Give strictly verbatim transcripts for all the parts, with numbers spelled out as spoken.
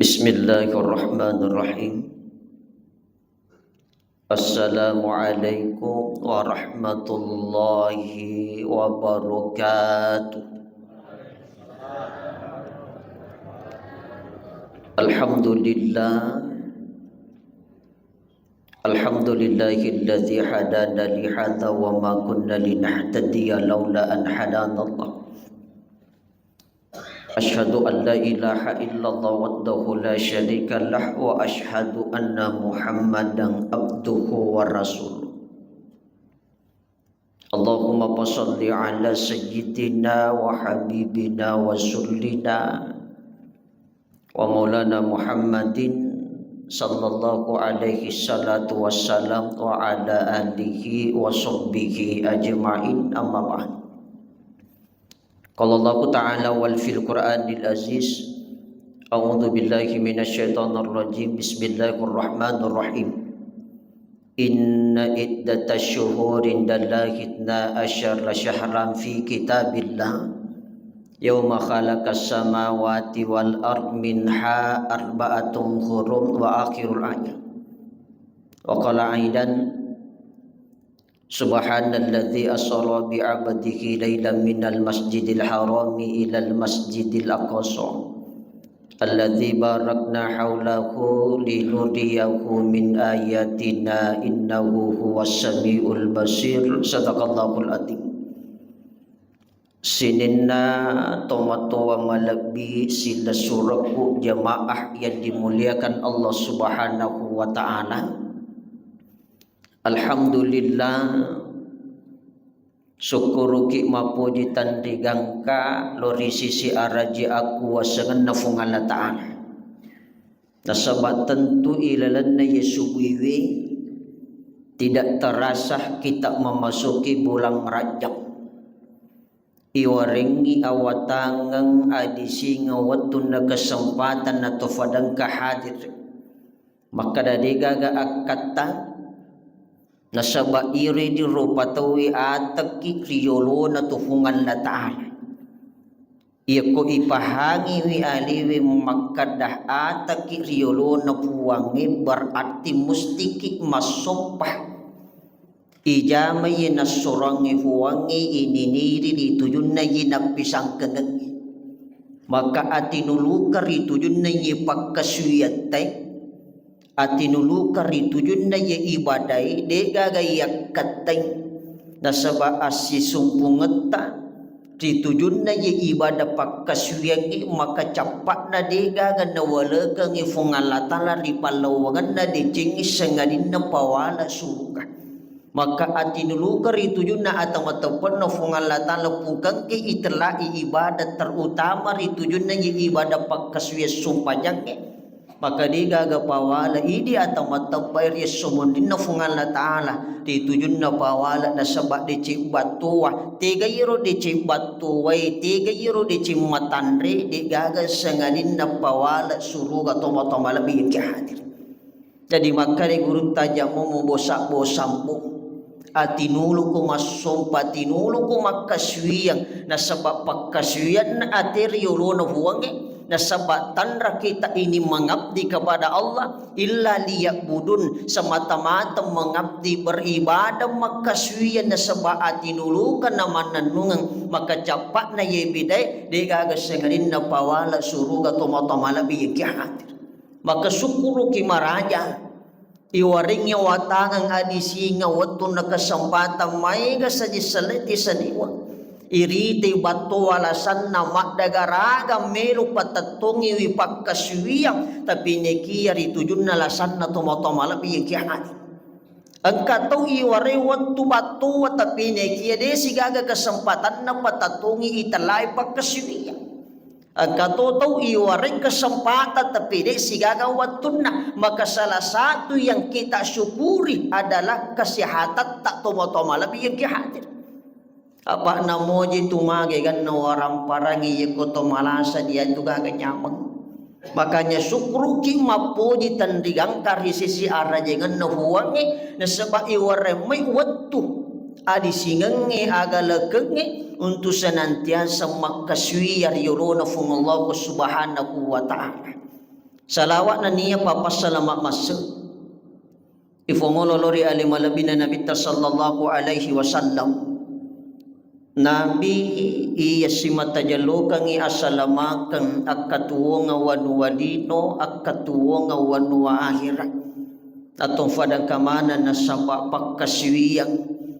Bismillahirrahmanirrahim. Assalamualaikum warahmatullahi wabarakatuh. Alhamdulillah. Alhamdulillahilladzi hadana lihadza wa ma kunna linahtadiya laula an hadanallah. Asyhadu an la ilaha illallah wahdahu la syarika lah wa asyhadu anna Muhammadan abduhu wa rasuluh. Allahumma fasalli ala sayyidina wa habibina wa rasulina wa maulana Muhammadin sallallahu alaihi salatu wassalam wa ala alihi wa sahbihi ajma'in, amma ba'd. Qala Allahu ta'ala wal fil Qur'anil Aziz, a'udzu billahi minasy syaithanir rajim. Bismillahirrahmanirrahim. Inna iddatasy syuhuri indallahi itsna asyara syahran fi kitabillah yauma khalaqas samawati wal ard minha arba'atun hurum wa akhirul ayat. Wa qala aidan, subhanalladzi asra bi 'abdihi lailan minal masjidil harami ilal masjidil aqsa alladzi barakna haulahu linuriyahu min ayatina innahu huwas samiul basir. Sadaqallahul adzim. Sininna tomatoa malebbi silessurekku jamaah yang dimuliakan Allah Subhanahu wa Ta'ala. Alhamdulillah, sukkuruki mappoji tanrigangka lo ri sisi araji akuwasengenna Fuang Allah Ta'ala. Nasaba tentu ilalenna ye subuiwe tidak terasa kita memasuki bulan Rajab. Iwarengngi awatangeng adisingeng wettunna kesempatan nato fadengka hadir. Makkada degaga akkatta, nasaba iredi rupa tauwe atekki ri yolona tu Fuang Allah Ta'ala. Iyako ipahangiwi aliwe makkada atekki ri yolona Puangnge, berarti mustiki massoppa. Ijama iye nassurangnge Fuangnge ininiri ri tujunna iye nappisangkengengnge. Maka atinuluka ri tujunna iye pakkasuwiattae, atinuluka ri tujunna iye ibadae, degaga iyakkattai. Nasaba assisumpungetta ri tujunna iye ibadah pakkasuwiangnge, maka cappa'na degaga nawalekengngi Fuang Allah Ta'ala ri pallawangenna decengnge sangadinna pawala suruga. Maka atinuluka ri tujunna ata mateppenna Fuang Allah Ta'ala pukangke itellai ibadah terutama ri tujunna iye ibadah pakkasuwiang sumpajangnge. Maka degaga pawala idi ata mateppai ri esso monrinna Fuang Allah Ta'ala ri tujunna pawala nasaba deceng battoa. Tega iyaro deceng battoae, tega iyaro deceng matanre, degaga sangadinna pawala suruga tomatoa malebbi engka hadir. Jadi makkeda gurutta jammu mubosa-bosammu. Atinuluku massompa, atinuluku makkasuwiang, nasaba pakkasuwianna ate ri yolona Fuangnge, nasaba tanra kita ini mengabdi kepada Allah, illa liya'budun, semata-mata mengabdi beribadah makkasuwiang nasaba atinuluka namannennungeng, maka cappa'na iye bidae, degaga sangadinna pawala suruga tomatoa malebbi engka hadir. Maka sukkuruki maraja. Iwarengngi watangeng adisingeng wettunna kesempatan maega saji seleti seniwa. Iritei battoa lasanna maddagaraga melo patettongiwi pakkasuwiang, tapi nekia ri tujunna lasanna tomatoa malebbi engka hadir. Engka tau iwarengngi wettu battoa tapi nekia de sigaga kesempatanna patettongi itellai pakkasuwiang. Engka to tau iwarengngi kesempatan tapi de sigaga wettunna. Maka salah satu yang kita syukuri adalah kesehatatta tomatoa malebbi engka hadir. Apa namoji tu mage ganna waramparangi yeko to malasa dia tu gaga nyameng. Makanya sukkuruki mappoji tenrigangka ri sisi arajengenna Fuangnge nasaba iwareng mai wettu adisingengnge, agalekengnge untu senantiasa makkasuwiang ri yolona Fuang Allah Subhanahu wa Ta'ala. Salawat nennia papassalama masse ifongolo lori ali malebbina Nabitta sallallahu alaihi wasallam. Nabi iya simata jallokengngi asalamakeng akkatuwongeng wanua lino, akkatuwongeng wanua akhira. Natong fadangka maneng nasaba pakkasiwiyang,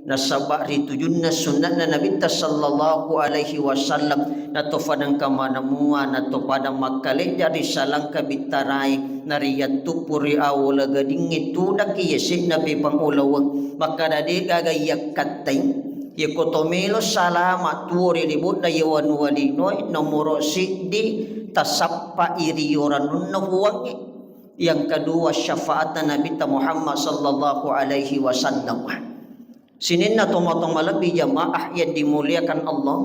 nasaba ritujunna sunna'na Nabitta sallallahu alaihi wasallam. Natong fadangka maneng mua, natong fadang makkalejja ri salangka bittarae, nariyattuppu ri awo lagadingnge tudakki yase'na pepang ulaweng. Makkada de'gaga yakkattai, yako to melo salama tuo ri libo'na ye wanua linoe, nomoro siddi tasappai ri yoranunna Puangnge. Yang kedua, syafaatna Nabitta Muhammad sallallahu alaihi wasallam. Sininna tomatoa malebbi jamaah yang dimuliakan Allah,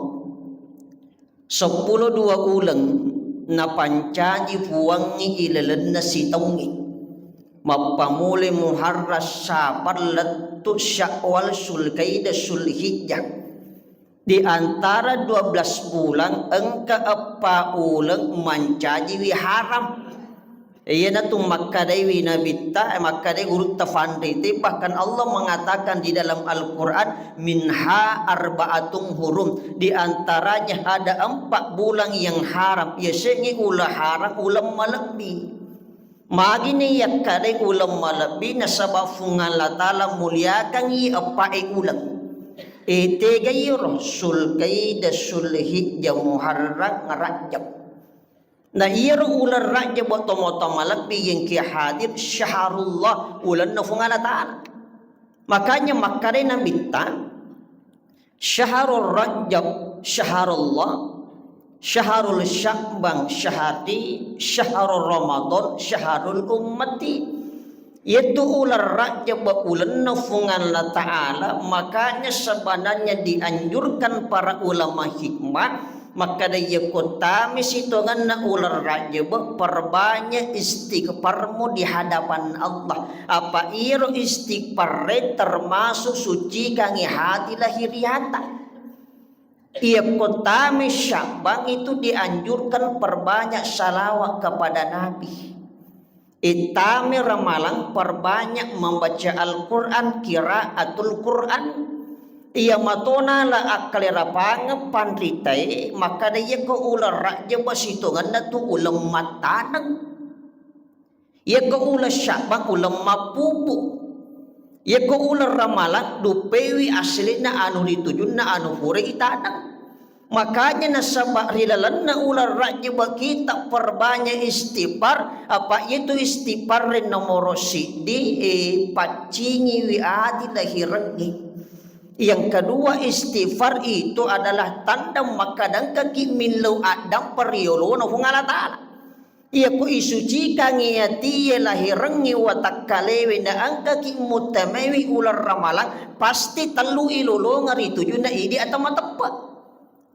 seppulo dua uleng napancaji Puangnge ilalenna sitaungnge. Mappamulai Muharram, Safar, lettu Syawal, Sulkaidah, Sulhijjah. Di antara dua belas bulan, engka eppa uleng mancajiwi haram. Iyanatu makkadaiwi Nabitta, eh, makkadai gurutta fanrite, bahkan Allah mengatakan di dalam Al-Quran, "Minha arba'atun hurum," di antaranya ada empat bulan yang haram. Yasengngi uleng haram, uleng malebbi. Magini yakkadai uleng malebbi nasaba Fuang Allah Ta'ala muliakangngi eppae uleng. E, tega iyaro, Sulkaidah, Sulhijjah, Muharram, Rajab. Na iyaro uleng Rajab tomatoa malebbi yengki hadir, syahrullah, ulenna Fuang Allah Ta'ala. Makanya makkadai Nabitta, "Syahrul Rajab syahrullah, syahrul Sya'ban syahri, syahrul Ramadan syahrul ummati." Yaitu uleng Rajab ulenna Fuang Allah Ta'ala, makanya sebenarnya dianjurkan para ulama hikmah makkada, yako tame sitongenna uleng Rajab, perbanyak istighfarmu di hadapan Allah. Apa iro istighfarre termasuk sucikangi hati lahiriata. Iyako tame Sya'ban itu dianjurkan perbanyak salawat kepada Nabi. Ittame Ramalang perbanyak membaca Al-Quran, qiraatul Quran. Iya matona la akkalerapangeng panritae, makkada, iyako uleng Rajab sitongenna tu uleng mattaneng. Iyako uleng Sya'ban uleng mappupu. Iyako uleng Ramalang duppeiwi asli'na anu ritujunna anu pura itaneng. Makanya nasaba ri lalenna uleng Rajab kita perbanyak istighfar, apa itu istighfar nomoro siddi, eh, paccingiwi ati lahirengngi. Yang kedua, istighfar itu adalah tanda makkadangkaki millau addampeng ri yolona Puang Allah Ta'ala. Iyako isucikangngi atie lahirengngi watakkalewe naengkaki muttamaiwi uleng Ramalang, pasti tellu ilolongeng ri tujunna idi atau mateppe.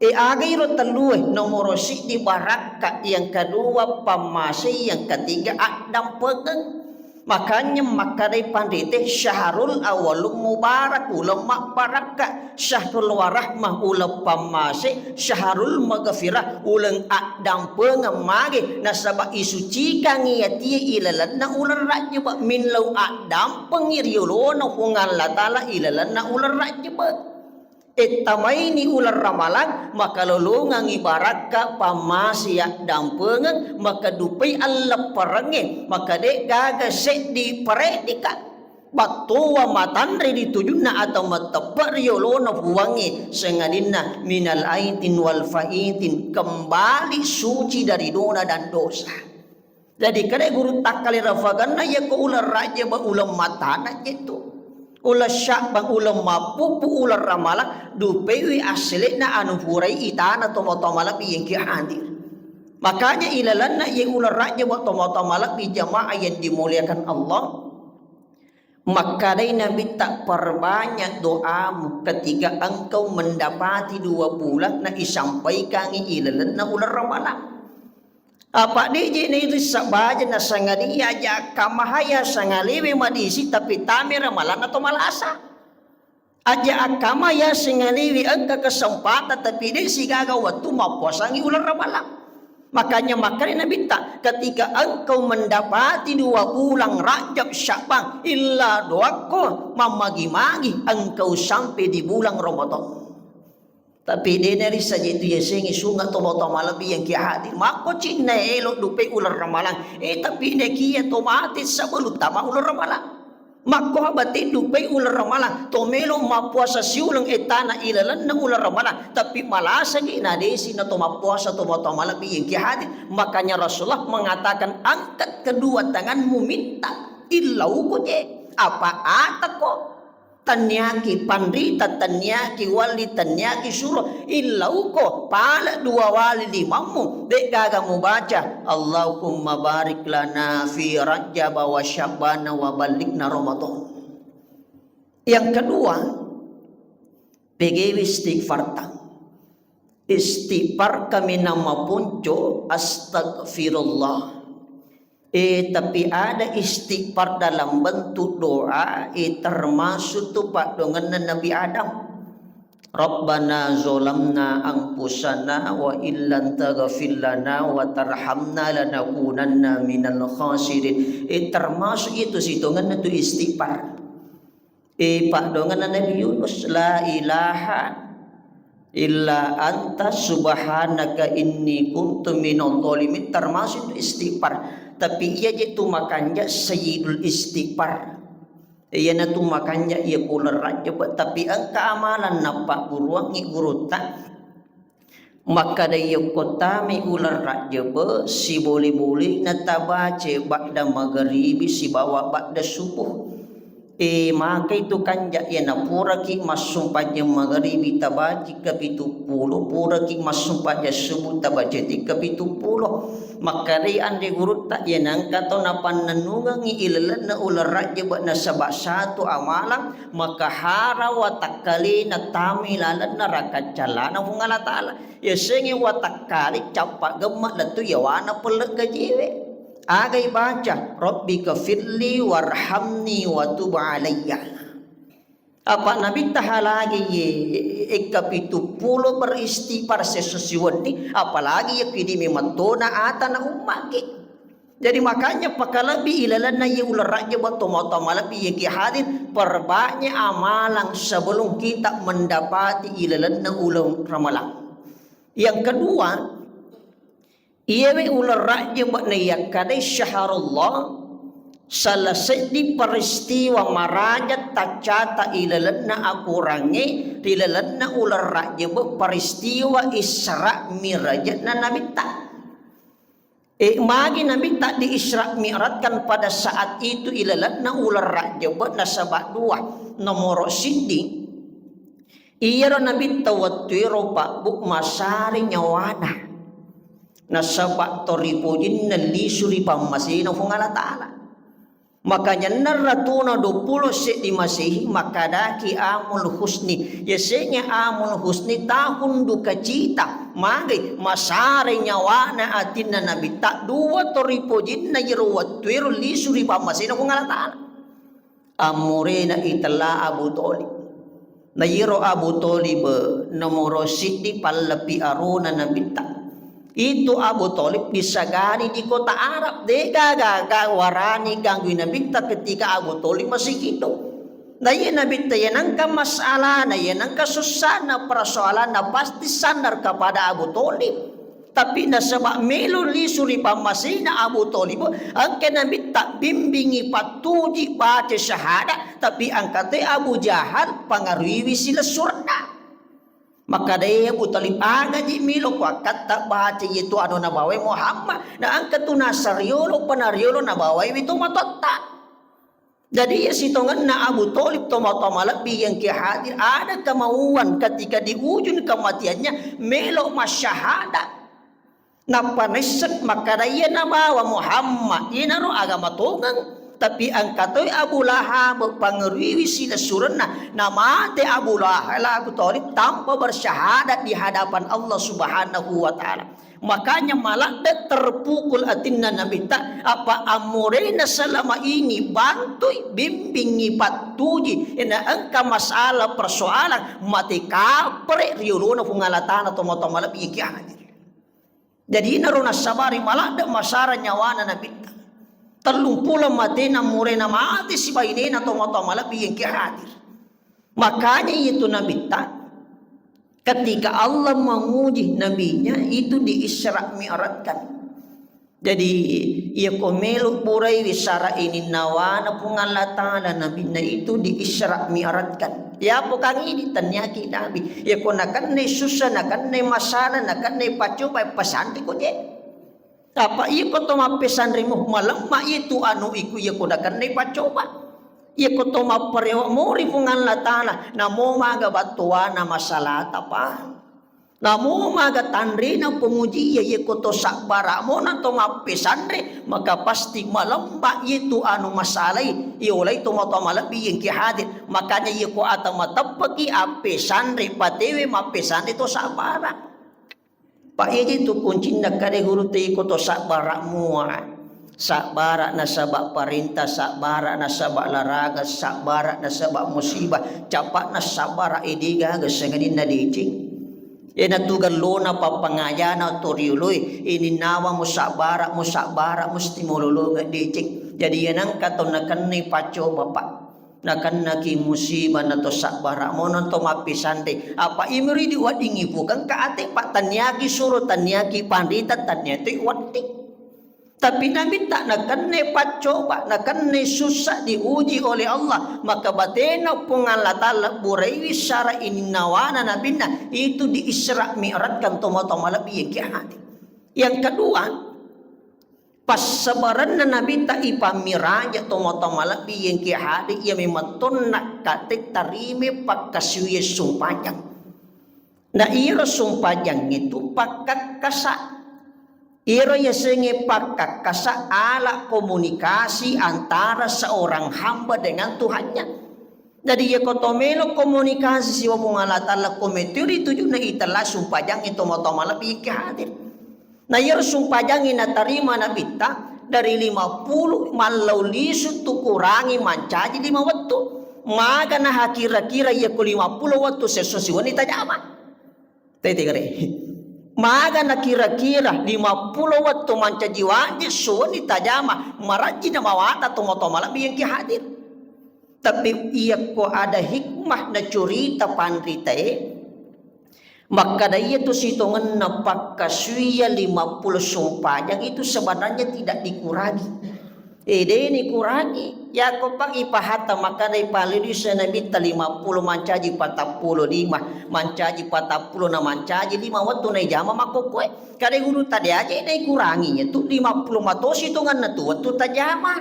E, aga iro tellue? Nomoro siddi barakka, yang kedua pammasei, yang ketiga addampengeng. Makanya makkadai panrite, syahrul awalun mubarak, uleng mabbarakka, syahrul warahmah, uleng pammase, syahrul maghfirah, uleng addampengeng. Mage? Nasaba isucikangngi atie ilalenna uleng Rajab, millau addampengngi ri yolona Puang Allah Ta'ala ilalenna uleng Rajab. Ettamaini uleng Ramalang, makalolongangngi barakka, pammase addampengeng, makadupai allepperengnge, maka de'gaga seddi pareddika. Battowa matanre ri tujunna atau mateppe ri yolona Puangnge, sangadinna minal aidin wal faidin, kembali suci dari dona dan dosa. Jadi, kade guru takkalerafaganna, yako uleng Rajab uleng matana jettu. Uleng Sya'ban uleng mappupu, uleng Ramalang dupeiwi assele'na anu purai itana tomatoa malebbi yengki hadir. Makanya ilalenna ye uleng Rajab tomatoa malebbi jamaah yang dimuliakan Allah. Makkadai Nabitta, "Perbanyak doamu ketika engkau mendapati dua bulan na isampaikangi ilalenna uleng Ramalang." Apa de'je nairissa baja nasangadia aja akkamahaya sangalewe madisi tapi tame Ramalang atau malasa. Aja akkama yaseng alewi engka kesempatan, tapi de sigaga wettu mappuasangi uleng Ramalang. Makanya makkeda Nabitta, ketika engkau mendapati dua bulan Rajab Sya'ban, illa doakko mammagi-magi engkau sampai di bulan Ramadan. Tapi de' narissa je tu yasengnge sunga' tomatoa malebbi yang ki hadir. Makko cinna elo' dupai uleng Ramalang. Eh, tapi nekia to mate sebelum tama uleng Ramalang. Makko bate dupai uleng Ramalang. To melo mappuasa siuleng etana ilalenna uleng Ramalang. Tapi malasagi nadesi na to mappuasa tomatoa malebbi yang ki hadir. Makanya Rasulullah mengatakan, angkat kedua tanganmu minta. Illauko je. Apa atako? Tanniaki panrita, tanniaki walli, tanniaki suro. Illauko, pale dua wali limammu. De'gaga mubaca, Allahumma barik lana fi Rajab wa Sya'ban wa ballighna Ramadan. Yang kedua, pegewi istighfarta. Istighfar kaminang maponco, astagfirullah. Eh, tapi ada istighfar dalam bentuk doa, eh, termasuk tu paddoangenna Nabi Adam. Rabbana zalamna anfusana wa illam taghfir lana wa tarhamna lanakunanna minal khasirin. Eh, termasuk itu sitongenna tu istighfar. Eh, paddoangenna Nabi Yunus, la ilaha illa anta subhanaka inni kuntu minadh dhalimin, termasuk itu istighfar. Tapi iya je tu makanja sayyidul istighfar. Iyana tu makanja iya uleng Rajab, tapi engka amalan nappagguruangngi gurutta. Makkeda, iyakko tamai uleng Rajjebe, sibole-bolena tabaca ba'da magaribi sibawa ba'da subuh. E, maka itu kanja, iyana puraki massumpajang magaribi tabaca kapitu pulo, puraki massumpajang subuh tabaca kapitu pulo. Makkedai anre gurutta, iyana engka tau napannennungengngi ilalenna uleng Rajjebe nasaba satu amalang, maka hara watakkalena tamai lalenna rakaccallana Puang Allah Ta'ala. Yasengnge watakkale cappa gemma lettu yawana pelle gajiwe. Aga ibaca, Rabbi ghafirli warhamni wa tub alayya. Apa Nabitta halagi ye, ekka pitu pulo beristighfar sesso siwenni, apalagi ye kidi memettona atana umma'ki. Jadi makanya pakalebbi ilalenna ye uleng Rajjaba tomatoa malebbi ye ki hadir, perbanyak amalang sebelum kita mendapati ilalenna uleng Ramalang. Yang kedua, iyawe uleng Rajjaba na yakkadai syahrullah, salah seddi peristiwa maraja taccata ilalenna akorangnge, ilalenna uleng Rajjaba peristiwa Isra Mirajna Nabitta. E, magi Nabitta di Isra Mi'rajkan pada saat itu ilalenna uleng Rajjaba nasaba dua. Nomoro siddi, iyaro Nabitta wettuero pabbu masare nyawana. Nasaba toripojinna lisu ri pammasena Puang Allah Ta'ala. Makanya ennerratuna duappulo seddi Masehi makkadaki Amul Husni. Yasengnge Amul Husni tahun duka cita. Magai masare nyawana atinna Nabitta dua toripojinna iyaro wettuero lisu ri pammasena Puang Allah Ta'ala. Ammurena itella Abu Thalib. Na iyaro Abu Thalib nomoro siddi pallepi arona Nabitta. Itu Abu Thalib disagani di kota Arab, degaga warani ganggui Nabitta ketika Abu Thalib masih hidup. Na iya Nabitta iya nengka masalahna, iya nengka sussana, persoalanna pasti sandar kepada Abu Thalib. Tapi nasaba melo lisu ri pammasena Abu Thalib, engka Nabitta bimbingi pattuji baca syahadat, tapi engka toi Abu Jahal pangaruiwi silessurenna. Makkedai Abu Thalib, agaji melo kuakkatta baca iyatu anu nabawai Muhammad, na engka tu nasariolo panariolo nabawaiwi tomatoatta. Jadi iya sitongenna Abu Thalib tomatoa malebbi yang ki hadir, ada kemauan ketika di ujung kematiannya melo masyahada. Nappa naisseng makkada iya nabawa Muhammad, iyanaro agama tongeng. Tapi engka toi Abu Lahab pangeruiwi silessurenna, namate Abu Lahab, Abu Thalib tanpa bersyahadat di hadapan Allah Subhanahu wa Ta'ala. Makanya maladde terpukul atinna Nabitta, apa ammurena selama ini bantui, bimbingi, pattuji, ena engka masalah persoalan, mate kapere riolona Puang Allah Ta'ala tomatoa malebbi ki hadir. Jadi inaro nassabari maladde masara nyawana Nabitta. Tellumpulo matena murena mate sibainena tomatoa malebbi engka hadir. Makanya itu Nabitta, ketika Allah menguji nabinya itu di Isra Mi'rajkan. Jadi, iya ko melo burai wisara ini nawana Puang Allah Ta'ala nabinna itu di Isra Mi'rajkan. Ya pokang ini taniaki nabi. Iya ko nakenna susa, nakenna masala, nakenna paccoba, pesanri ko je. Apa iya ko to mappesanremo malemma itu anu iku iya ko nakenna paccoba. Iya ko to mapparewa mori Puang Allah Ta'ala, namo maga battuana masalata pa. Namo maga tanrena penguji iya, iya ko to sabbara mo na to mappesanre, maka pasti malemma iya tu anu masalai, iya olai tomatoa malebbi engka hadir. Makanya iya ko ata mateppeki appesanre patewe mappesanre to sabbara. Pak, iya je tu kuncinna kade guru te iko to sabbara mua. Sabbara nasaba parenta, sabbara nasaba laraga, sabbara nasaba musibah, capakna sabbara ede gaga sengeninna deceng. Ena tu gellona pappangajana to rioloi, ini nawa mu sabbara, mu sabbara musti mololonga deceng. Jadi yenangka to nakennai paccoba, Pak. Nakennaki musibah na to sabbara mono to mappisanre. Apa imri di weddingi pukeng ka ate, Pak, tanniaki suro, tanniaki panrita, tannia to wedding. Tapi Nabitta nakenne paccoba, nakenne sussa diuji oleh Allah, maka batena Puang Allah Ta'ala buraiwi sara ininnawana nabinna itu di Isra Mi'rajkan tomatoa malebbi engka hadir. Yang kedua, passabarenna Nabitta ipammiraja tomatoa malebbi engka hadir, iya memang tonna kate tarime pakkasiwiye sumpajang. Na iyaro sumpajangnge tu pakkakkasa. Iyaro yasengnge pakkakkasa alat komunikasi antara seorang hamba dengan Tuhannya. Jadi, iya ko to melo komunikasi sibawa Puang Allah Ta'ala, ko metoi ri tujunna itella sumpajangnge tomatoa malebbi engka hadir. Na iyaro sumpajangnge natarima Nabitta dari lima puluh mallau lisu tu kurangi mancaji lima wettu. Maga naha kira-kira iya ko lima puluh wettu sesso siwenni tajama. Tete gare. Maga na kira-kira lima puluh wettu mancaji wajib suwenni tajama, marajji na mawata tomatoa malebbi engka hadir. Tapi iya ko ada hikmah na curita panritae, makkada iya tu sitongenna pakkasuwiya lima puluh sumpajang itu sebenarnya tidak dikurangi. Eh, de' nikurangi. Yako pang ipahatta makkada ipalidui se Nabitta lima puluh mancaji patappulo lima, mancaji patappulo na mancaji lima wettu naijama makkokkoe. Kada guru tadi aja naikurangi tu lima puluh matosi tongenna tu wettu tajama.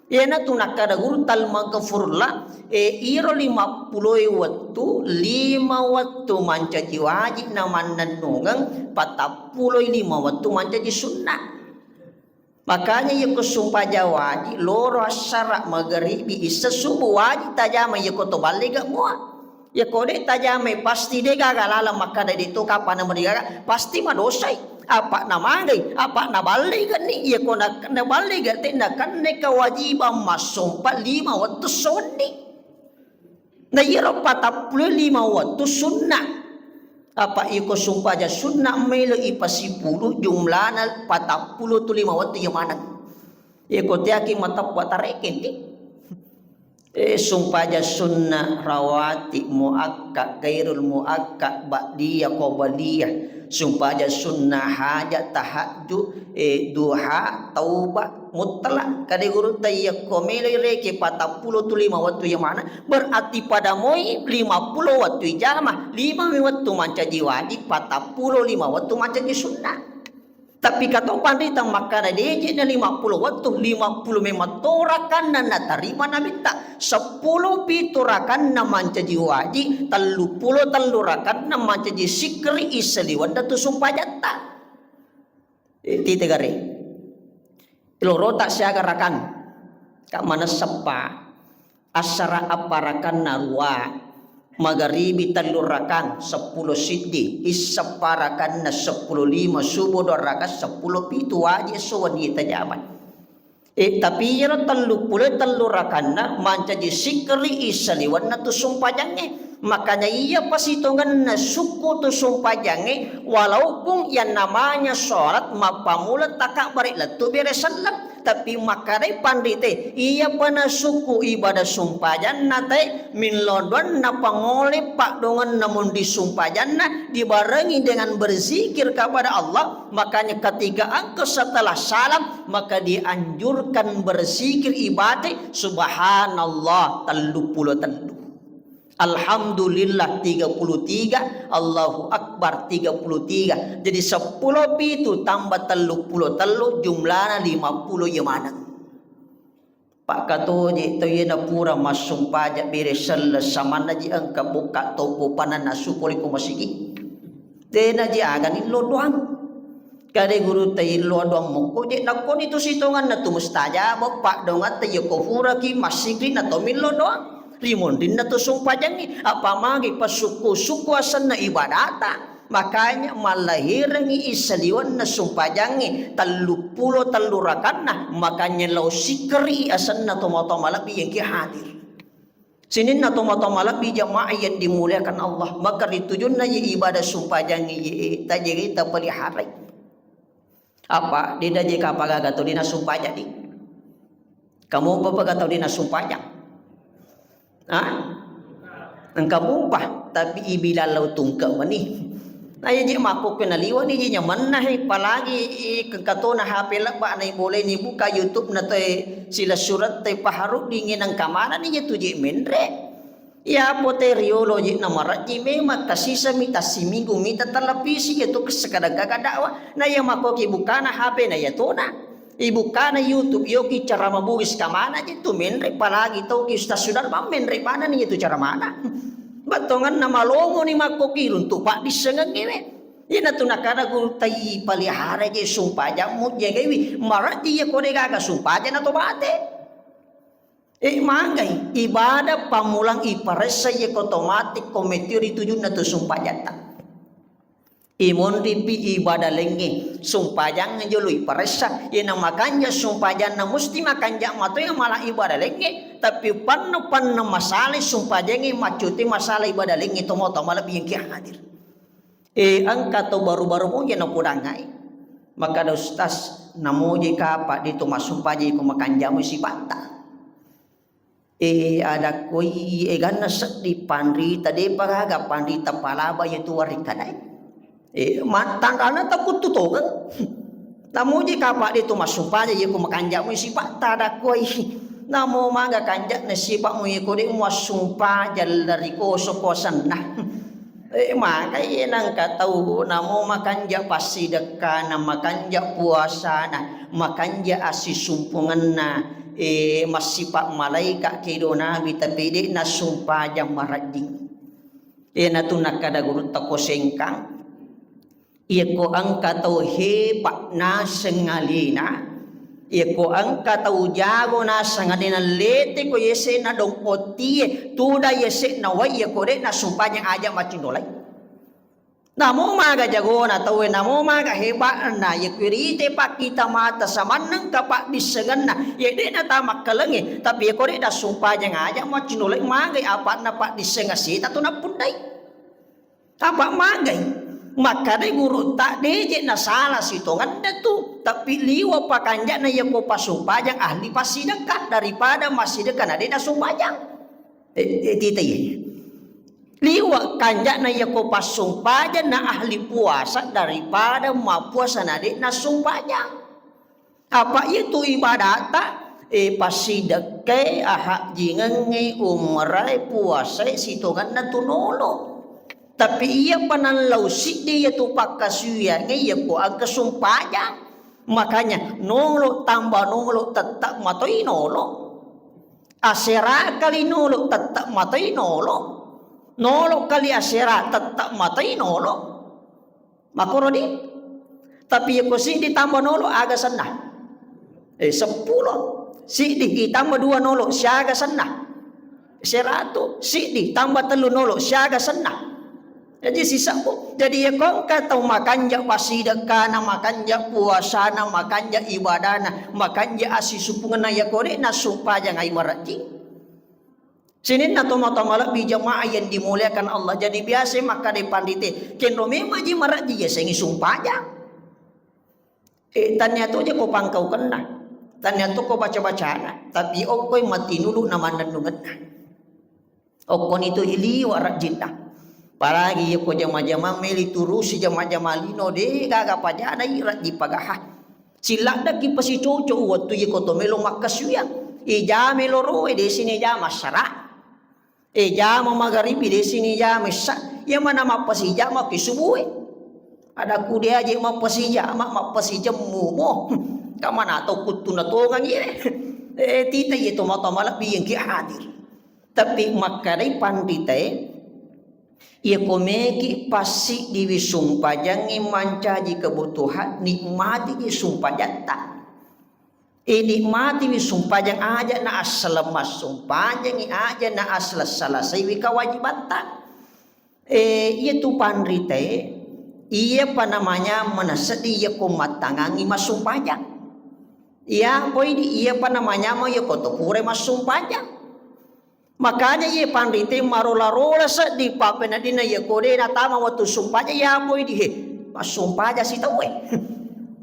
Iyana tu nakkada guru tal maghfurullah, eh, iro lima puluh wettu lima wettu mancaji wajib na mannennungeng, patappulo lima wettu mancaji sunnah. Makanya iya ko sumpajang wajib, loro, assara, magaribi, isya, subuh wajib tajama iya ko to ballega mua. Iya ko de' tajamai pasti de' gaga laleng makkada de' to kapang na merigaga, pasti madosai. Apa na magai, apa na ballega ni, iya ko na, na ballega te na kenne kewajiban massompa lima wettu sonni. Na iyaro patappulo lima wettu sunnah. Apa iko sumpajang sunnah melo ipasipulu jumlana patappulo tu lima wettu iya maneng. Iko teaki matappa tarekeng di. Eh, sumpajang sunnah rawatib, muakkad, gairul muakkad, ba'diyah, qabliyah. Sumpajang sunnah hajat, tahajud, eh, duha, taubat, mutlak. Kade gurutta iya ko meloi reke patappulo tu lima wettu iya maneng. Berarti pada moi lima puluh wettu ijama, lima mi wettu mancaji wajib, patappulo lima wettu mancaji sunnah. Tapi kato panrita makkada de'je na lima puluh wettu, lima puluh memang to rakanna natarima Nabitta, seppulo pitu rakanna mancaji wajib, tellu pulo tellu rakanna mancaji sikri isaliwenna tu sumpajatta. Eh, tite gare. Lorota siaga rakan. Ka manesseppa. Assara apparakanna rua, magaribi tellu rakang, seppulo siddi, isya parakanna seppulo lima, subuh dua rakang, seppulo pitu, wajib esso wenni tajama. Eh, tapi iyaro tellu pulo tellu rakanna mancaji sikri isaliwenna tu sumpajangnge. Makanya iya pasitongenna sukku tu sumpajangnge Walaupun yang namanya sholat mappammula takabbare lettu bere selleng, tapi makkedai panrite, iyapa nasukku ibadah sumpajanna te, millau doanna pangole paddoangenna mundi sumpajanna dibarengi dengan berzikir kepada Allah. Makanya ketika engkau setelah salam, maka dianjurkan berzikir ibadah subhanallah telluppulo tellu. Alhamdulillah tiga puluh tiga, Allahu Akbar tiga puluh tiga. Jadi seppulo pitu tambah telluppulo tellu jumlana lima puluh iya maneng. Pakkatoje to iyena pura massumpaja bere selle samanna ji engka bokka toppo pananna sukuri ko masigi. Tena ji aga nillo doang. Kade guru taillo doang mokko je nakkoni tu sitonganna tu mustajab paddoangatta iya ko puraki massikri na to millo doang. Rimonrinna tu sumpajangngi apa magi pasukku-sukku asenna ibadata. Makanya mallahirengngi isaliwenna sumpajangnge telluppulo tellu rakanna, makanya lao sikkeri asenna tomatoa malebbi yang ki hadir. Sininna tomatoa malebbi jamaah yang dimuliakan Allah, maka ritujunna ye ibadah sumpajangnge ye tajeri tapeliharai. Apa de daje kapagaga to dina sumpajang di? Kamu apa paga tau dina sumpajang? Ah? Engka mupa, tapi ibilang lau tungke meni. Nah, iya je makko kena liwa ni je nyamanna he, apalagi i kengkatona H P lebba na boleh ni buka YouTube na toe sila surat te paharu dingin engka mana ni je tuje menre. Iya pote riolo je na marajji memang kasisa mita siminggu mita televisi itu sekadang gaga dakwah. Nah, iya makko ki bukana H P na iya tona. Ibukkana YouTube, yoki cara maburis kamana je tu menre, apalagi tauki Ustaz Sudarman menre manani je tu cara mana. Battonganna malomo ni makko ki runtu paddissengengnge we. Ina tu nakada guru tai palihara je sumpajammu jagaiwi. Marajji ya kode gaga sumpajang atau bate. Eh, magai ibadah pamulang iparessa ye ko otomatis ko metio ritujunna tu sumpajatta. Imonripi ibadah lengnge, sumpajang jolo iparessa. Yena makanja sumpajanna musti makanja matoi mala ibadah lengnge, tapi panna-panna masalah sumpajangnge maccote masalah ibadah lengnge tomo-tomo lebih yang kia hadir. Eh, engka to baru-baru mo je napodangai. Maka ada ustaz, namoje kapa di to masumpaje ko makanjamu sipatta. Eh, ada koi eganna seddi panrita, depa gaga panrita palaba yatu warikadai. Eh, mattanrana takuttu tongeng. Namoje kapa de tu massumpaja yako makanjak mu sipatta ada koi. Namo maga kanjak na sipak mu yako de muassumpaja lari koso kosanna. Eh, magai nangka tau namo makanja passidekkana, makanja puasana, makanja assisumpungenna, eh, massipa malaika kedo nabi, tapi de nassumpajang marajjing. Iyanatu nakkada gurutta ko sengkang, iyako engka tau hepa naseng alena, iyako engka tau jago naseng alena, lete ko yese na dong otie, tuda yese na wai, iyako de nassumpajang aja maccundolai. Namo maga jagona tauwe, namo maga heba'na, ye kuirite pakkita mata samanneng kapaddissengenna, ye de'na tamakkalengnge, tapi ye kore dassumpajang aja maccunuleng magai apa'na paddissengeng sita tu nappunnai. Apa magai? Makkadai gurutta, deje nasala sitongenna tu, tapi liwa pakanja'na yako passumpajang ahli passidekka daripada massidekka na de nassumpajang. Eh, eh, tita ye. Liwa kanja'na yako passumpajang na ahli puasa daripada mappuasa na de nassumpajang. Apa itu ibadata, eh, passidekkai, ahajjingengngi, umrai, puasai, sitongenna tu nolo. Tapi iya panallau siddi yatu pakkasuyangnge yako engka sumpajang. Makanya nolo tambah nolo tetap matoi nolo. Asera kali nolo tetap matoi nolo. Nolo kali asera tetap matoi nolo. Makoro di. Tapi yako siddi tambah nolo aga senna. Eh, seppulo. Siddi ditambah dua nolo siaga senna. Seratu. Siddi tambah tellu nolo siaga senna. Jadi sisabbu. Jadi yako engka tau makanja pasidekkana, makanja puasana, makanja ibadana, makanja asisupungna yako de nassumpajang ai marajjing. Sininna tomatoa malebbi jamaah yang dimuliakan Allah. Jadi biasa makkeda pandite, kenro memang ji marajji yasengi sumpajang. Eh, tania to je ko pangkaukenna, tania to ko baca-bacana, tapi okkoi matinulu na mannennungenna. Okkoni tu iliwa rajjinna. Apalagi iya ko jama-jama meli turusi jama-jama lino, de gaga pajana i rajji pagaha. Silladdaki pasicoco wettu iya ko to melo makkasuwiang. Ijame loroe de sini jama sara. Eh, jama magaribi de sini jama issa. Iya mana mappasijama ki subue. Ada kude aje mappasijama, mappasijemmu mo. Kamana tau kuttu na tongang iye. Eh, tita iye tomatoa malebbi yang ki hadir. Tapi makkedai panditae, iya ko meki passiddiwi sumpajangngi mancaji kebutuhan, nikmati ji sumpajatta. Eh, nikmatiwi sumpajang, aja na assaleng massumpajangngi, aja na assaleng salasaiwi kewajibatta. Eh, iya tu panritae, iya pa namanya manaseddi iya ko mattangangi massumpajang. Iya poi di iya pa namanya mo iya ko to pura massumpajang. Makanya iye panrite marola-rola seddi pappeneddinna iye ko de natama wettu sumpajang, iya poi di he massumpajang si tauwe.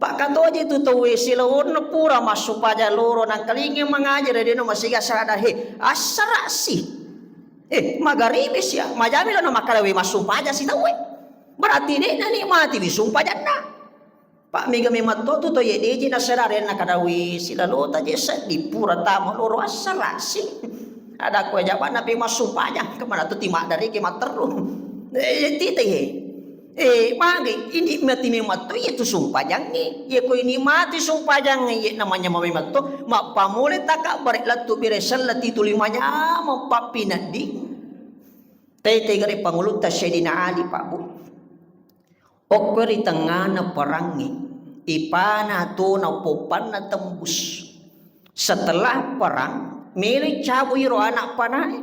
Pakkatoje tu tauwe silawonna pura massumpajang loro nangkalinga mangajar de no masiga sada he assarasi. Eh, magaribi sia majami lo na makkada we massumpajang si tauwe. Berarti de na nikmati wi sumpajanna. Pak mega memang to tu to ye deji na sedare na kadawi silalota je seddi pura tama loro assarasi. Ada ko jabanna pe massumpajang kemana tu timak dari ke matteru. Eh, tita ye. Eh, mage ini mati memang to ye tu sumpajangngi. Ye ko ini mati sumpajangngi ye namanya memang to. Mappamule takabbare lettu bire sellati tuli majama pappinedding. Tete gare pangulutta Sayyidina Ali, Pak Bu. Okko ri tengngana perangnge, ipana tona poppanna tembus. Setelah perang, melo cabu iro anak panae.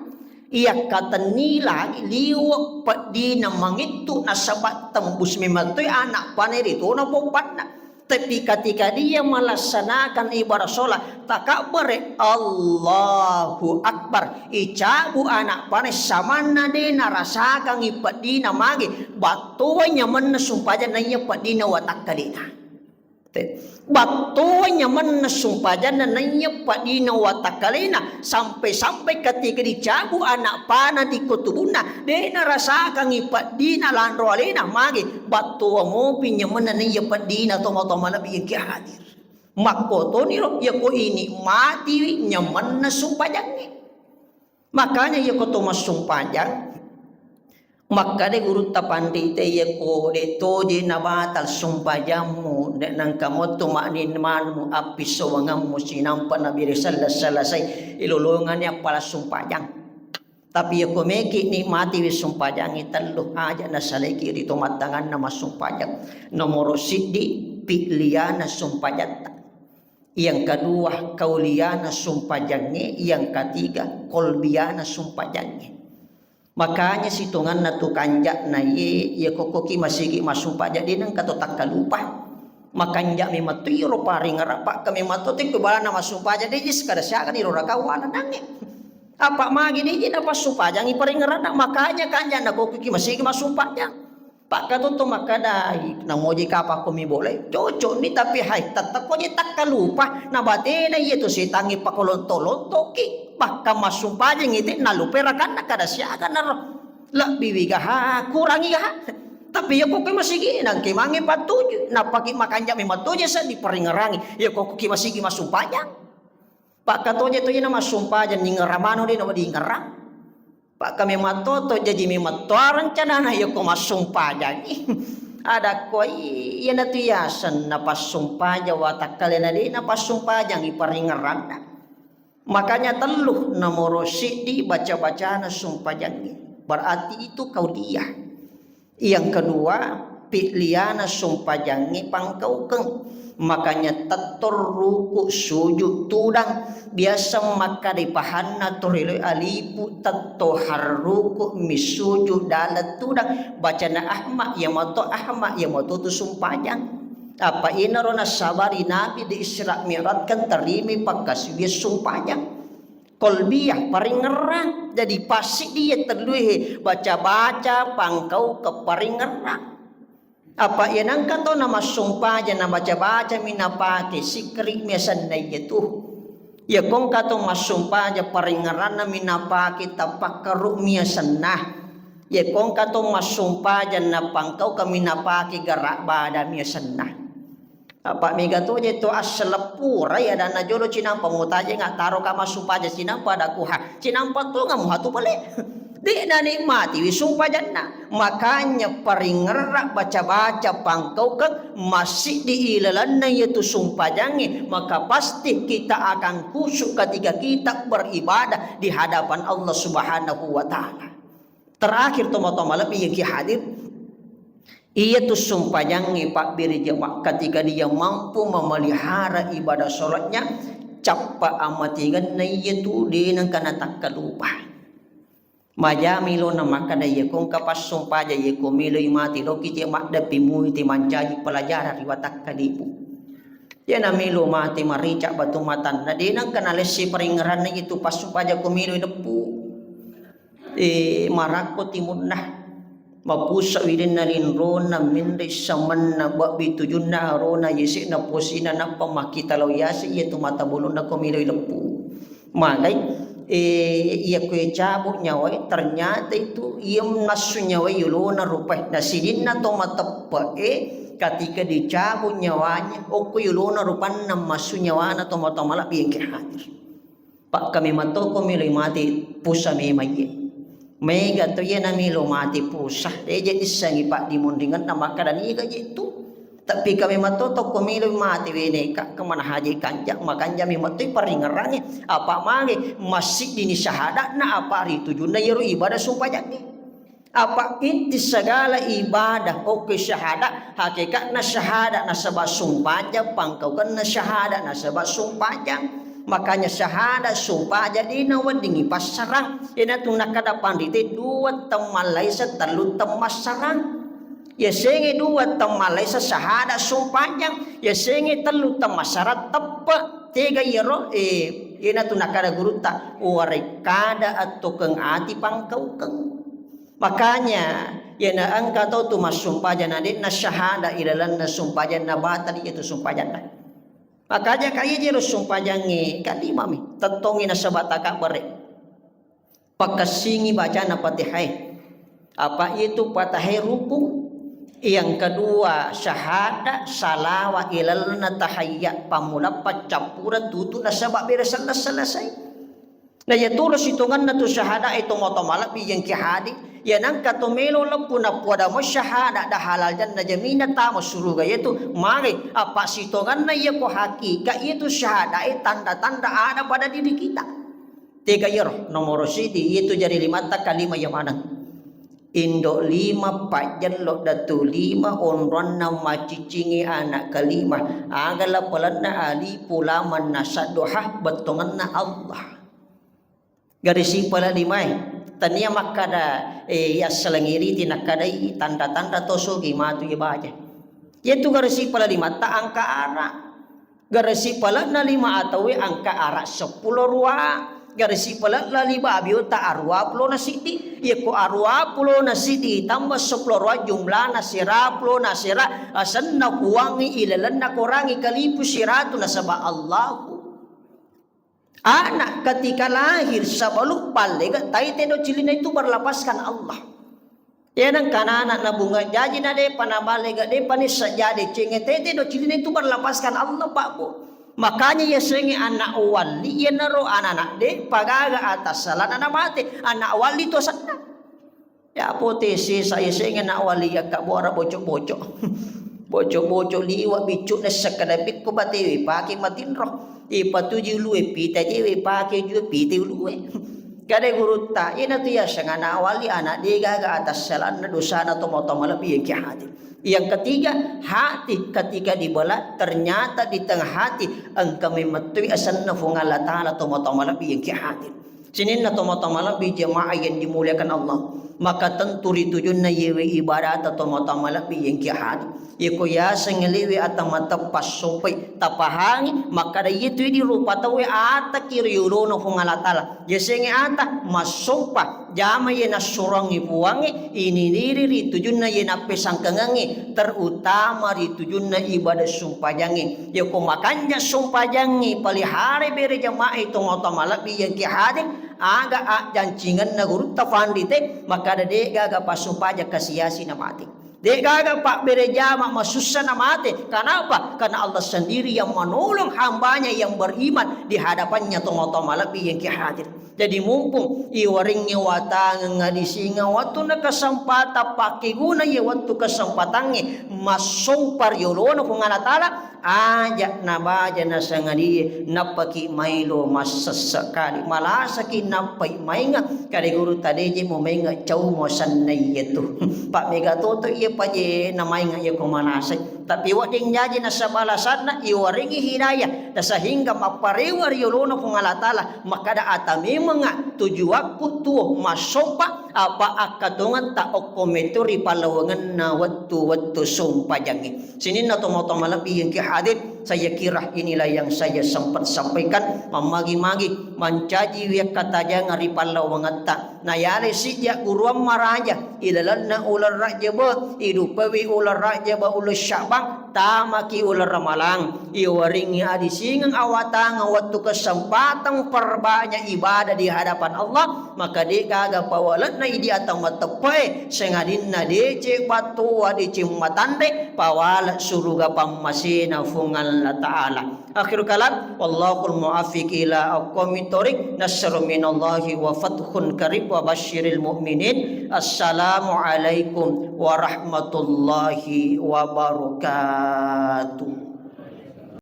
Iyakkatenni lagi liwe' peddina mangittu nasaba tembus memang toi anak panae ri tona poppanna. Tapi ketika dia melaksanakan ibadah sholat, takabbere, Allahu Akbar, icabu anak pane samanna de narasakangi peddina mage, battowa nyamenna sumpajang naiya peddina watakkalena. Te-, battowa nyamenna sumpajanna naiya peddina watakkalena, sampai-sampai ketika dicabu anak pana di kotubunna, de narasakangi peddina lanro alena mage, battowa mopi nyamenna naiya peddina toma-toma nabi yang kia hadir. Makkotoniro, yako inikmatiwi nyamenna sumpajangnge. Makanya yako to massumpajang, makkada gurutta pandita, yako de toje nabatal sumpajammu, de nangka motto ma'ninmanmu, appissowangammu sinampa nabire sella-, selesai ilolongani appala sumpajang. Tapi yako meki nikmatiwi sumpajangngi tellu, aja nasalaiki ri tomattanganna massumpajang. Nomoro siddi, pi'liana sumpajatta. Yang kedua, kauliana sumpajangnge. Yang ketiga, kolbiana sumpajangnge. Makanya sitonganna tu kanja'na ye, yako koki masigi massumpajang, de nengka to takkalupa. Makanja memang tu iro paringerang, pakka memang to tekko balana massumpajang, de jis kada siaga ni rora kawana nange. Apa magi de jis napassumpajangi paringeranna, makanya kanja nakokuki masigi massumpajang. Pakka to to makkadai, namoji kapang ko mi boleh, cocok ni, tapi hai, tettekko je takkalupa, na batena iya tu setangi pakolonto-lontoki, pakka massumpajang ite nalupe rakanna kada siaga naro. Lebbi wigaha, kurangi gaha. Tapi yako ke masigi nangke mange pattuju, napaki makanja memang toje sa diparingerangi. Yako ki masigi massumpajang. Pakkatoje-toje na massumpajang, ningerang mano de na dingerang. Pakka memang to, to jaji memang to rencanana yako massumpajangi. Ada koi, iyanatu yaseng napassumpajang watakkalena de napassumpajangi paringeranna. Makanya tellu, nomoro siddi baca-bacana sumpajangi. Berarti itu kauliah. Yang kedua, pi'liana sumpajangnge pangkaukeng. Makanya tetto ruku sujud tudang. Biasa makkada pahanna to riloi alipu tetto harruku mi sujud dalam tudang. Bacana Ahmad, yamato Ahmad, yamato tu sumpajang. Apa inaro nasabari Nabi di Isra Mi'rajkan terimi pakkasiwiang sumpajang. Kolbiyah, paringerrang. Jadi passiddi iya tellue, baca-baca, pangkaukeng, paringerrang. Apa iya nengka to namassumpajang nabaca-baca mi napake sikri mi asenna iya tu. Iya kongka to massumpajang paringerranna mi napake tapakkaru mi asenna. Iya kongka to massumpajang napangkaukeng mi napake gara bada mi asenna. Apa mega to je to asseleppurai adanna jolo cinampa mutajeng attaro ka massumpajang cinampa ada kuha. Cinampa to ngamu hatu bale. De nanikmatiwi sumpajanna. Makanya paringerra baca-baca pangkaukeng massiddi ilalanna yaitu sumpajangnge, maka pasti kita akan khusyuk ketika kita beribadah di hadapan Allah Subhanahu wa Ta'ala. Terakhir, tomatoa malebbi yang ki hadir, iya tu sumpajangnge pabbere jamaah, ketika dia mampu memelihara ibadah sholatnya, cappa amatingenna iya tu de nengka natakkalupa. Majami lona makkada, iya ko engka passumpajang, iya ko meloi mate, loki te maddepi mui te mancaji pelajaran ri watakkalibu. Iya namelo mate marica batu matanna, de nengka nalessi paringeranna itu passumpajang ko meloi deppu. Eh, marakko timunna. Mapusa wirinna linrona, minri samenna, babbi tujunna, arona, yese'na posina, nappa makkita lao yase iya tu mata bolonna ko meloi leppu. Magai, eh, iya kue cabut nyawai, ternyata itu iya massu nyawai yolona rupai. Nah, sidinna to mateppe'e, ketika dicabut nyawanya, okko yolona rupanna massu nyawana to mata malebbi yang ke hadir. Pakka memang to ko meloi mate pusa memang iye. Mega to iya namelo mate pusa. Eje issengi paddimonringenna makkada niga je tu. Tapi ka memang to tokko meloi mate weneka kemana haji kanja, makanja memang to paringerangi. Apa mage massiddi ni syahadatna apa ri tujunna yero ibadah sumpajangnge. Apa inti segala ibadah, oke, syahadat, hakikatna syahadat nasaba sumpajang, pangkaukenna syahadat nasaba sumpajang. Makanya syahadat sumpajang dina weddingi passarang. Ina tu nakada panrite dua temmallaisa tellu temmassarang. Ya senge dua temmallaisa syahadat sumpajang. Ya senge tellu temmassarang teppe. Tega iyaro, eh, ina tu nakada gurutta, warekkada attokeng ati pangkaukeng. Makanya, iyana engka tau tu massumpajang na de'na syahada ilalenna sumpajang na batal iya tu sumpajanna. Makanya kaya jero sumpajangnge kalimami, tettongi nasaba takabbere. Pakessingi bacana Fatihah. Apa itu Fatihah rukun. Yang kedua, syahada, salawa ilalenna tahayya, pammula paccappura tutu nasaba bere selesai. Na iya turo sitongenna tu syahada e tomatoa malebbi yang ki hadir. Ya nangka to melo leppu napuada mo syahada da halal janna jamina tama suruga yaitu mare apa sitongenna iya ko hakika itu syahada e tanda-tanda ada pada diri kita. Tega iyaro nomoro sidi itu jari limatta kalima iya maneng. Indo lima, pajjello datu lima, onronna maciccingi anak kalima. Aga lapalanna alifu lam nasa doha bettongenna Allah. Garisi pala limae. Tania makkada, eh, yassalangiriti nakkadai tanda-tanda to sogi matu ibaca. Yaitu garisi pala limatta angka ara. Garisi palana lima ataue angka ara seppulo rua. Garisi palana lima abiota arua pulo na siddi. Yako arua pulo na siddi tambah seppulo rua jumlana sera pulo na sera asenna kuangi ilalenna korangi kalipu siratu nasaba Allahu. Anak ketika lahir sebelum baligh, tete do cilina itu berlepaskan Allah. Yenang kanana nabunga jaji na depa na baligh, depa nissa jadi cenge tete do cilina itu berlepaskan Allah, Pak Bu. Makanya ya senge anak wali, yenaro anak de pagaga atas salana na mate, anak wali to senna. Ya, pote sesa, ya, sengeng na wali, ya, kabbora bocok-bocok. Bocok-bocok liwa biccu na sekkada pikko batewe pake matinro. Ipatuju ulue pita jewe pake jue pita ulue. Kada gurutta, ina tu ya sengeng na wali anak de gaga atas salanna dosana tomo-tomo lebih yang ki hati. Yang ketiga, hati ketika dibelah ternyata di tengah hati engka memettui asenna Fuang Allah Ta'ala tomo-tomo lebih yang ki hati. Sininna tomatoa malebbi jemaah yang dimuliakan Allah. Maka tentu ri tujunna yewe ibadata tomatoa malebbi yengki hadir. Yeko yaseng liwe ata mateppa sompai tapahangi, makkada yetu idi rupa tauwe ataki ri yolona Puang Allah Ta'ala. Yasengnge ata massompa, jama ye nassuroangngi Puangnge, ini diri ri tujunna ye nappesangkangengngi, terutama ri tujunna ibadah sumpajangnge. Yeko makanja sumpajangnge, palihara bere jamaah tomatoa malebbi yengki hadir, aga ajjancingenna gurutta fanrite, makkada de'gaga passumpajang kasi-asi namate. De'gaga pabbere jama masussa namate. Kenapa? Karena Allah sendiri yang menolong hambanya yang beriman di hadapannya tomatoa malebbi yengki hadir. Jadi mumpung iwarengnge watangeng adisingeng wattunna kesempatan pakkeguna ye wettu kesempatangnge massompa ri yolona Puang Allah Ta'ala, aja nabaja nasangadie nappaki maelo massesse kali, malasaki nappai mainga, kade guru tadeje mo mainga cau mo sannai yetu. Pak mega toto iye paje na mainga yeko malasai. Tapi wedding jaji nasaba alasanna iwarengngi hidayah, na sehingga mapparewa ri yolona Puang Allah Ta'ala, makkada ata memengnga tujuakku tuo massompa, apa akkatongetta okko meto ri pallawangenna wettu-wettu sumpajangnge. Sininna tomatoa malebbi yengki hadir, saya kira inilah yang saya sempat sampaikan. Mammagi-magi mancaji wiakkatajang ri pallawangetta. Nayale sijja guruang maraja ilalenna uleng Rajjaba, idupawi uleng Rajjaba, uleng Sya'ban, tamaki uleng Ramalang. Iwarengngi adisingeng awatangeng wettu kesempatan perbanyak ibadah di hadapan Allah, maka de'gaga pawalenna idi ata mateppae, sengadinna deceng battoa, deceng matanre, pawale suruga pammasena Puang Allah Ta'ala. Akhirul kalam, wallahul muwaffiq ila aqwamit thoriq, nasrun minallahi wa fathun qarib wa basyiril mu'minin. Assalamualaikum warahmatullahi wabarakatuh.